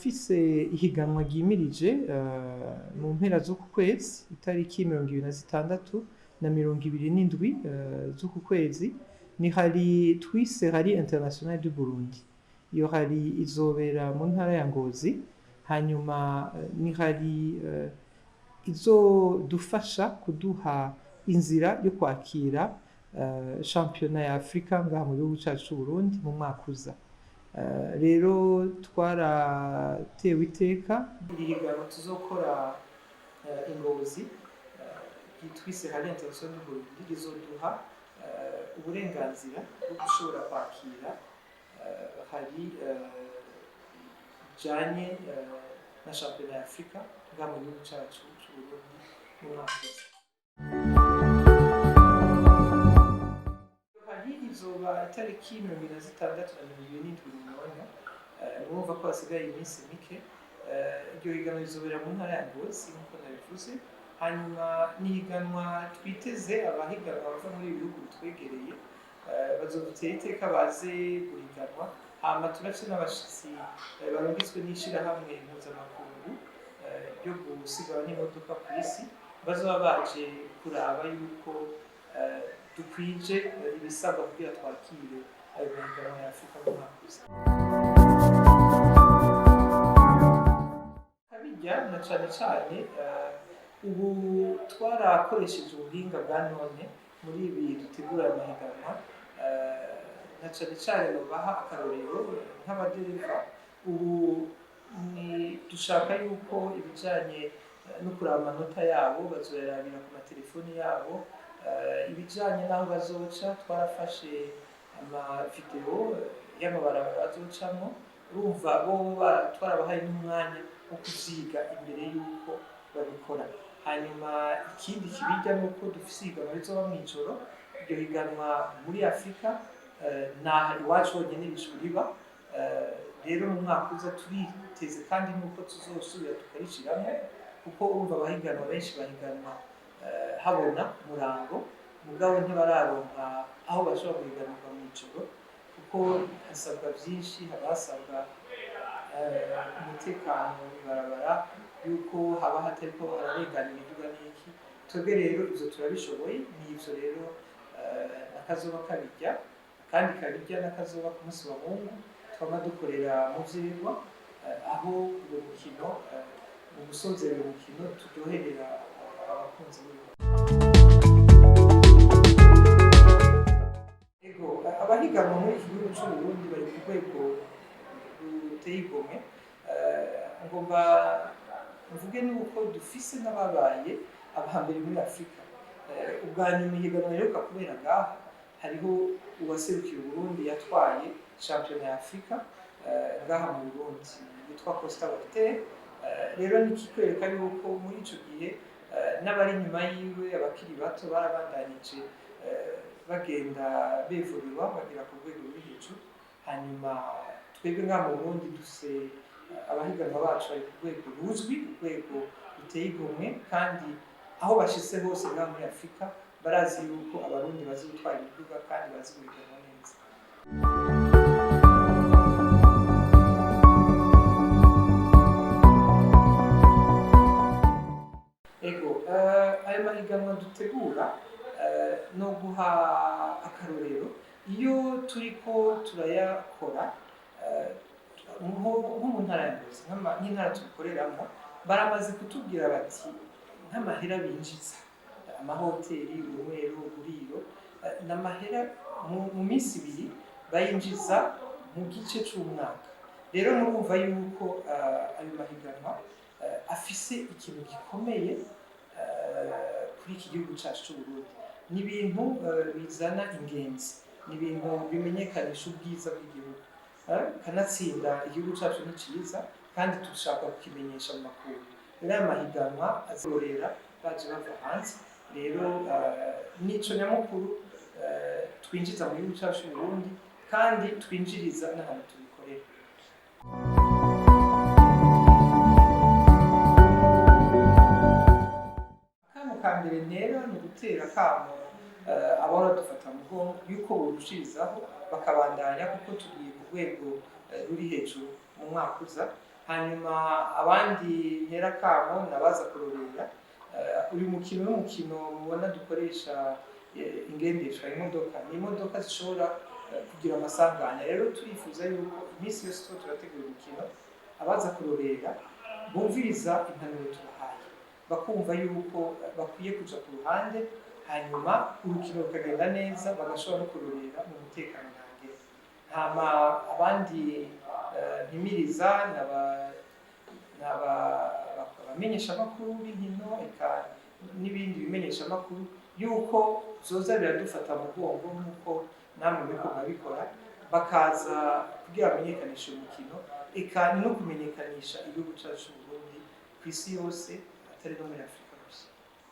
Turafise ihiganwa ryimirije mu mpera z'uku kwezi, itariki 26 na 27 z'uku kwezi. Ni rallye twise Rallye International du Burundi. Iyo rallye izobera mu ntara ya Ngozi. Hanyuma ni rallye izodufasha kuduha inzira yo kwakira shampiyona ya Afrika ngaha mu gihugu cacu c'Uburundi mu mwaka uza. Rero twaratewe iteka iri higanwa tuzokora i Ngozi twise Rallye International du Burundi, rizoduha uburenganzira bwo gushobora kwakira rallye ijanye na shampiyona ya Afrika ngaha mu gihugu cacu c'Uburundi mu mwaka uza. Rallye izoba itariki 26 na 27 Munyonyo. Murumva ko hasigaye iminsi mike. Iryo higanwa rizobera mu ntara ya Ngozi nk'uko nabivuze. Hanyuma n'ihiganwa twiteze abahiganwa bava muri ibi bihugu bitwegereye, bazodutera iteka baze guhiganwa. Hama turafise n'abashitsi barungitswe n'ishirahamwe mpuzamakungu ryo gusiganwa n'imodoka kw'isi, bazoba baje kuraba yuko dukwije ibisabwa kugira twakire ayo mahiganwa ya Afrika mu mwaka uza. Kabirya na cane cane, ubu twarakoresheje ubuhinga bwa none muri ibi dutegura ayo mahiganwa. Na cane cane nobaha akarorero nk'abadereva. Ubu ni dushaka yuko ibijanye no kuraba amanota yabo bazoyarabira ku matelefoni yabo. Ibijanye n'aho bazoca, twarafashe amavideo y'amabarabara bazocamwo. Urumva bo twarabahaye n'umwanya wo kuvyiga imbere yuko babikora. Hanyuma ikindi kibirya nuko dufise ihiganwa rizoba mw'ijoro. Iryo higanwa muri Afrika naha iwacu honyene riba. Rero mu mwaka uza turiteze kandi nuko tuzosubira tukarishiramwo, kuko urumva abahiganwa benshi bahiganwa habona umurango, mugabo ntibararonka aho bashobora guhiganirwa mw'ijoro, kuko hasabwa vyinshi. Haba hasabwa umutekano mw'ibarabara, yuko haba hatariko hararengana imiduga n'iki. Twebwe rero ivyo turabishoboye. N'ivyo rero nakazoba kabirya, kandi kabirya n'akazoba ku munsi wa Mungu twama dukorera mu vyigwa, aho uwo mukino, mu gusozera uwo mukino, turyoherera abakunzi b'uwo. Ego, abahiganwa muri iki gihugu c'Uburundi bari ku rwego ruteye igomwe. Ngomba mvuge nuko dufise n'ababaye abahambere muri Afrika. Ubwa nyuma ihiganwa riheruka kubera ngaha, hariho uwaserukiye Uburundi yatwaye shampiyona ya Afrika ngaha mu Burundi witwa Costa Walter. Rero nikikwereka yuko muri ico gihe n'abari inyuma yiwe, abakiri bato, barabandanije bagenda bevuriwa bagera ku rwego ruri hejuru. Hanyuma twebwe ngaha mu Burundi dufise abahiganwa bacu bari ku rwego ruzwi, urwego ruteye igomwe, kandi aho bashitse hose ngaha muri Afrika barazi yuko Abarundi bazi gutwara imiduga kandi bazi guhiganwa neza. Ego, ayo mahiganwa dutegura, no guha akarorero, iyo turiko turayakora nko mu ntara ya Ngozi, nk'intara tubikoreramwo, baramaze kutubwira bati nk'amahera binjiza, amahoteli, ubunywero, uburiro, n'amahera mu minsi 2 bayinjiza mu gice c'umwaka. Rero murumva yuko ayo mahiganwa afise ikintu gikomeye kuri iki gihugu cacu c'Uburundi. Ni ibintu bizana ingenzi, ni ibintu bimenyekanisha ubwiza bw'igihugu. Kanatsinda igihugu cacu ni ciza kandi dushaka kukimenyesha mu makungu. Rero aya mahiganwa azorera baje bava hanze. Rero nico nyamukuru twinjiza mu gihugu cacu c'Uburundi kandi twinjiriza n'ahantu tubikorera. Akamo ka mbere ntera ni ugutera akamo abahora dufata mugongo yuko borushirizaho bakabandanya, kuko tugiye ku rwego ruri hejuru mu mwaka uza. Hanyuma abandi ntera kamo nabaza kurorera uyu mukino. N'umukino mubona dukoresha ingendeshwa, imodoka. Ni imodoka zishobora kugira amasanganya. Rero turifuza yuko iminsi yose tuba turategura imikino, abaza kurorera bumviriza impanuro tubahaye, bakumva yuko bakwiye kuja ku ruhande, hanyuma urukino rukagenda neza, bagashobora no kurorera mu mutekano ntangere. Hama abandi mpimiriza abamenyeshamakuru b'inkino, eka n'ibindi bimenyeshamakuru, yuko zoza biradufata mu mugongo nk'uko namwe muriko murabikora, bakaza kugira bamenyekanishe umukino, eka no kumenyekanisha igihugu cyacu c'u Burundi ku isi yose, atari no muri Afurika.